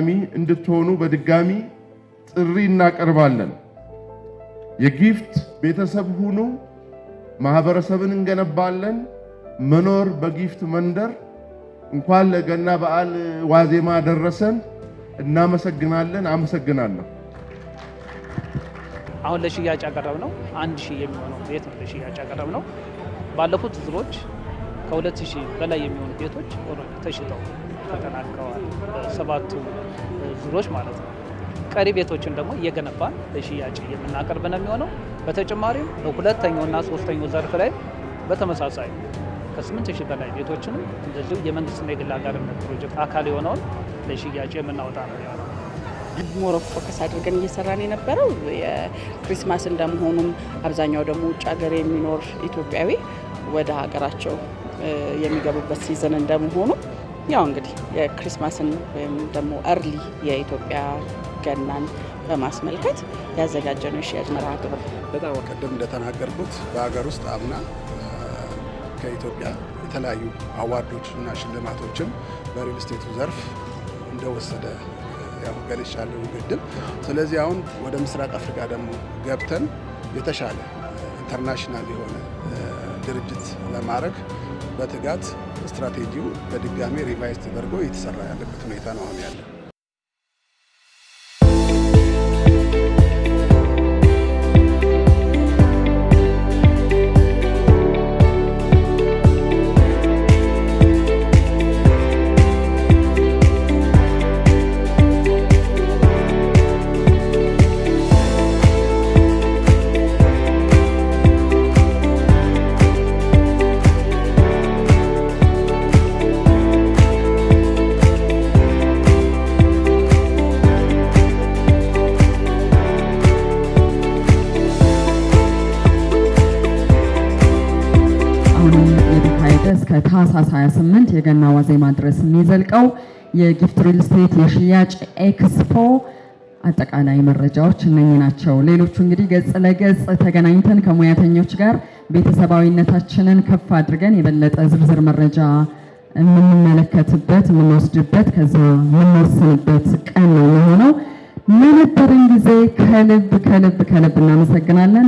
ተጠቃሚ እንድትሆኑ በድጋሚ ጥሪ እናቀርባለን። የጊፍት ቤተሰብ ሁኑ። ማህበረሰብን እንገነባለን። መኖር በጊፍት መንደር። እንኳን ለገና በዓል ዋዜማ ደረሰን። እናመሰግናለን። አመሰግናለሁ። አሁን ለሽያጭ ያቀረብነው 1000 የሚሆነው ቤት ነው ለሽያጭ ያቀረብነው። ባለፉት ዙሮች ከ2000 በላይ የሚሆኑ ቤቶች already ተሽጠው ተጠናቀዋል። በሰባቱ ዙሮች ማለት ነው። ቀሪ ቤቶችን ደግሞ እየገነባን ለሽያጭ የምናቀርብ ነው የሚሆነው። በተጨማሪም በሁለተኛውና ሶስተኛው ዘርፍ ላይ በተመሳሳይ ከ8000 በላይ ቤቶችንም እንደዚሁ የመንግስትና የግል አጋርነት ፕሮጀክት አካል የሆነውን ለሽያጭ የምናወጣ ነው የሚሆነው። More of focus አድርገን እየሰራን የነበረው የ Christmas እንደመሆኑም አብዛኛው ደግሞ ውጭ ሀገር የሚኖር ኢትዮጵያዊ ወደ ሀገራቸው የሚገቡበት season እንደመሆኑ ያው እንግዲህ የ Christmas ን ወይም ደግሞ early የኢትዮጵያ ገናን በማስመልከት ያዘጋጀነው የሽያጭ መርሃ ግብር። በጣም ቅድም እንደተናገርኩት በሀገር ውስጥ አምና ከኢትዮጵያ የተለያዩ award ኦች እና ሽልማቶችን በ real estate ኡ ዘርፍ እንደወሰደ ያው ገልጫለሁ ቅድም። ስለዚህ አሁን ወደ ምስራቅ አፍሪካ ደግሞ ገብተን የተሻለ international የሆነ ድርጅት ለማድረግ በትጋት ስትራቴጂው በድጋሚ revise ተደርጎ እየተሰራ ያለበት ሁኔታ ነው አሁን ያለው። አሁንም የተካሄደ እስከ ታህሳስ 28 የገና ዋዜማ ድረስ የሚዘልቀው የጊፍት ሪል ስቴት የሽያጭ ኤክስፖ አጠቃላይ መረጃዎች እነኚህ ናቸው። ሌሎቹ እንግዲህ ገጽ ለገጽ ተገናኝተን ከሙያተኞች ጋር ቤተሰባዊነታችንን ከፍ አድርገን የበለጠ ዝርዝር መረጃ የምንመለከትበት፣ የምንወስድበት፣ ከዛ የምንወስንበት ቀን ነው የሚሆነው። ለነበረን ጊዜ ከልብ ከልብ ከልብ እናመሰግናለን።